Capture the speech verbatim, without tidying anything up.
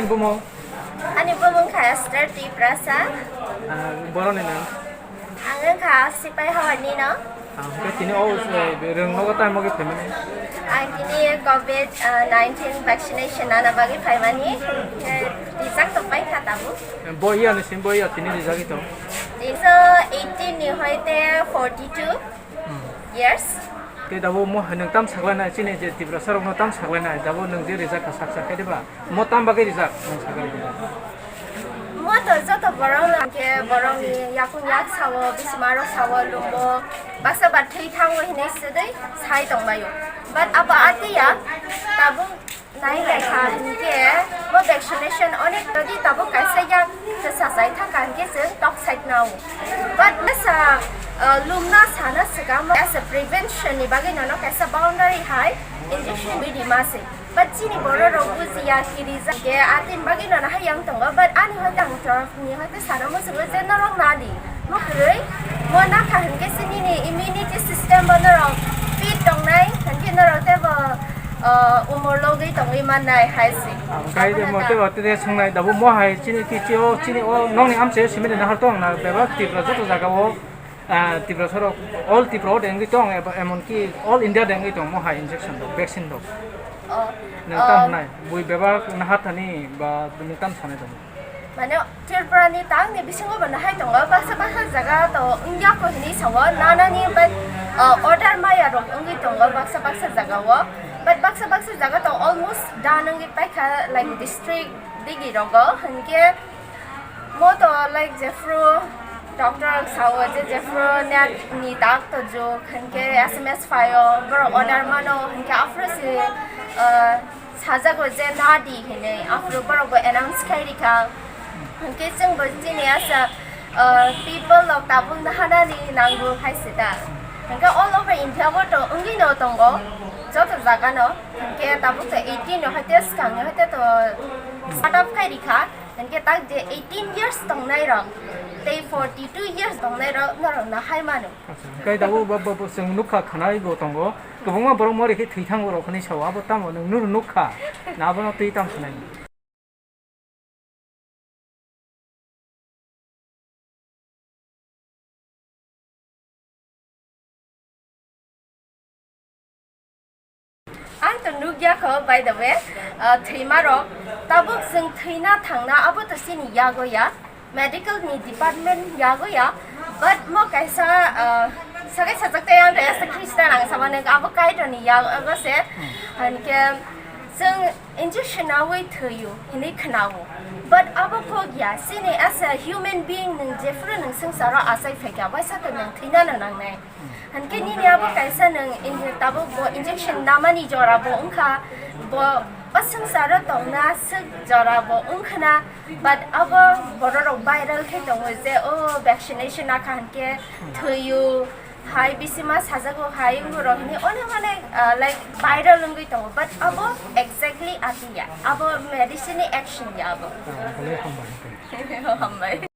Bumung? Ani bumung kha Esther Tiprasa. Ah, boroni nang? Ang wngkha Sipai Hawani no. Ah, hwnkhe tini o, eh, rwng nogo tamo khe phaimani? Ang tini covid, ah, nineteen vaccination nana bagwi phaimani. Eh, rijak tongpai kha tabuk. Eh, bo iya ni sim bo iya tini rijagwi tong? Tini so eighteen ni hoite forty two. Hmm. Years. Tei dabo mo hai nwng tam saklainai, chini je Tiprasa rokno tam saklainai, dabo nwng je rijak kha sak sak khe diba? Mo tam bagwi rijak nwng sakha diba? Mo to joto borok no hwnkhe borokni yakung yak sao, bisima rok sao, lumbo, baksa ba thwi thango hinwi swdwi sai tongbaio. But abo atiya tabuk Nai naikha hinkhe bo vaccination onek rodi tabuk kaisa yak kwchajai thangkha hinkhe chwng tok side nao. But masa, uh, lumna sana swkang as a prevention ni bagwi nono kaisa boundary hai injection bidi ma se. But chini borok rok bujiya kirijak khe atin bagwi nono hai yang tongo. But ani hoi tang ni hoi te sana muchungo je norok nadi. Mo kwrwi, mo nakha hinkhe se nini immunity system bo norok fit tongnai, hinkhe norok tebo, uh, umor logwi tongwi mannai hai se. Ang kai de mo tebo tede songnai dabo mo hai chini kichio chini o nokni amchaio simi de nahar tong na bebak Tripura joto jaga o, ah, Tripura sorok all Tripura o de wngwi tong eba emon ki all India de wngwi tong mo hai injection rok, vaccine rok. Oh, nang tam oh. Nai bui bebak nahar thani ba nang tam sanai tong. Mane Tripura ni tang ni bisingo bo nahai tongo, baksa baksa jaga to wngya ko hinwi sao, nanani but, uh, order maya rok wngwi tongo baksa baksa jaga o, but baksa baksa jaga to almost done wngwi paikha, like district digi rogo, hinkhe mo to like jephru doctor rok sao je jephru net ni tak to juk, hinkhe S M S phaio, borok order mano, hinkhe aphuru se, uh, Sajago je nadi hinwi, aphuru borok bo announce khai rikha. Hinkhe chwng bo chini asa, uh, people rok tabuk nahanani nango hai se da. Hinkhe all over India bo to wngwi no tongo, joto jaga no. Hinkhe tabuk to eighteen no haite swkang no haite to start up khai rikha. Hinkhe tak je eighteen years tongnai rok tei forty two years tongnai rok norok no hai mano. Acha, hinkhe tabuk bo, bo, bo chwng nukha khwnai bo tongo. Kwbangma borok mori khe thwi thango rok hinwi sao, abo tamo nwng nuru nukha, na abono twi tam sanai? Ang to nukya kho, by the way, ah, thwima rok tabuk chwng thwina thangna abo to chini yago ya. Medical ni department yago ya, but mo kaisa, ah, sagai sajak tei ang kaisa Christian ang sama nang abo Kaitor ni yago se, hmm, hinkhe chwng injection nawi thwiyo hinwi khwnao, but abo kok ya, chini as a human being nwng jephru nwng swngcharo achai phaikha, waisa to nwng thwinano nangnai. Hinkhe nini abo kaisa nwng in-, tabuk bo injection namani jora bo wngkha, bo o swngcharo tongna swk jora bo wngkhna, but abo bororok viral khe tongo je o vaccination nakha hinkhe thwiyo, hai bisima sajago hai wngorok hinwi onek onek, ah, like viral wngwi tongo, but abo exactly atiya, abo medicine ni action ya abo. Ah, bole hambai. Hambai.